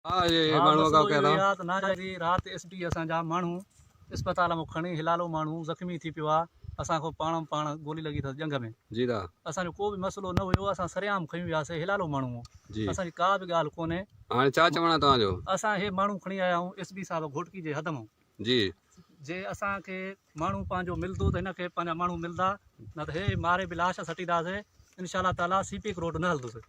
ها هي ها ماڻهو مسئلو اڳاء ڪيا اهو ئي ٿا. آ ته ناجائزي رات ايس پي اسان جا ماڻهو اسپتال مان کڻي حلالو ماڻهو زخمي ٿي پيو آ اسان کان پاڻ پاڻ گولي لڳي اٿس ڄنگهه ۾. جي دا. اسان جو ڪو به مسئلو نه هيو اسان سرعام کنيون وياسي حلالو ماڻهو هو جي. اسان جي ڪا به ڳالهه ڪونهي. هاڻي ڇا چوڻ آ توهان جو. اسان هي ماڻهو کڻي آيا آهيون ايس پي صاحب گهوٽڪي جي حد مان. جي. جي اسان کي ماڻهو پنهنجو ملدو ته هن کي پنهنجا ماڻهو ملدا نه ته هي ماري به لاش سٽينداسي انشاء الله تعالي سي پيڪ روڊ نه هلدوسي.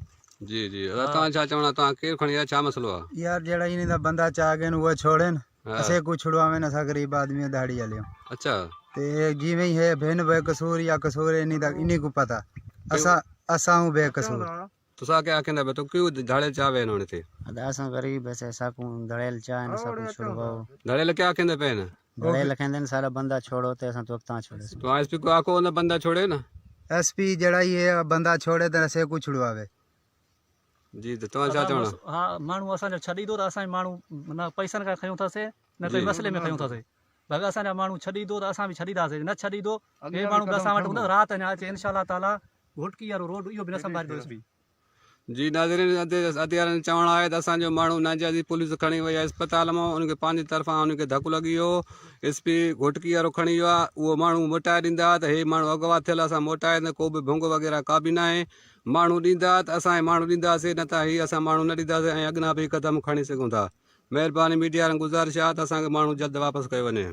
جي جي ادا توهان ڇا چوڻ آ توهان ڪير کڻي آيا ڇا مسئلو آ. يار جيڙا انهي دا بندا چا گين اهي ڇوڙين اسي کو ڇڙواوين اسا غريب آدمي آ دهاڙي والے اچھا تے جیویں ہی ہے بھن بے قصور یا قصور انہی دا انہی کو پتہ اسا اسا ہوں بے قصور۔ تساں کیا آکھیندا پے تو کیوں دھڑیل چا وین ہن اتھے۔ ادا اساں غریب ہیسے ساکوں دھڑیل چاہن ساکوں چھڑواؤ۔ دھڑیل کیا آکھیندے پے ہن۔ دھڑیل آکھیندے ہن ساڈا بندہ چھوڑو تے اساں توک تاں چھوڑیسوں۔ تواں ایس پی کوں آکھو اوندا بندہ چھوڑے نا۔ ایس پی جیڑھا ہی ہے بندہ چھوڑے تے اسے کوں چھڑواوے۔ جی تے تواں چھا چونا۔ ہا ماڻهو اسان جو ڇڏيندو ته اسان ماڻهو نه پئسن کان کنيو اٿاسي نه ڪنهن مسئلي ۾ کنيو اٿاسي بھڳ اسان جا ماڻهو ڇڏيندو ته اسان به ڇڏينداسي نه ڇڏيندو هي ماڻهو به اسان وٽ هوندو رات اڃا اچي انشاء الله تعالي گهوٽڪي وارو روڊ اهو به نه سنڀاليندو ايس بي. جي ناظرين اڌيارين جو چوڻ آهي ته اسان جو ماڻهو ناجائزي پوليس کڻي وئي آهي اسپتال مان ان کي پنهنجي طرفان ان کي ڌڪ لڳي ويو ايس پي گهوٽڪي وارو کڻي ويو آهي اهو ماڻهو موٽائي ڏيندا ته هي ماڻهو اغوا ٿيل اسان موٽائي نه ڪو به ڀنگ وغيره ڪا به ناهي ماڻهو ڏيندا ته اسان هي ماڻهو ڏينداسي نه ته هي اسان ماڻهو نه ڏينداسي ۽ اڳنا به قدم کڻي سگهون ٿا مهرباني ميڊيا وارن گذارش آهي ته اسان کي ماڻهو جلد واپس ڪيو وڃي.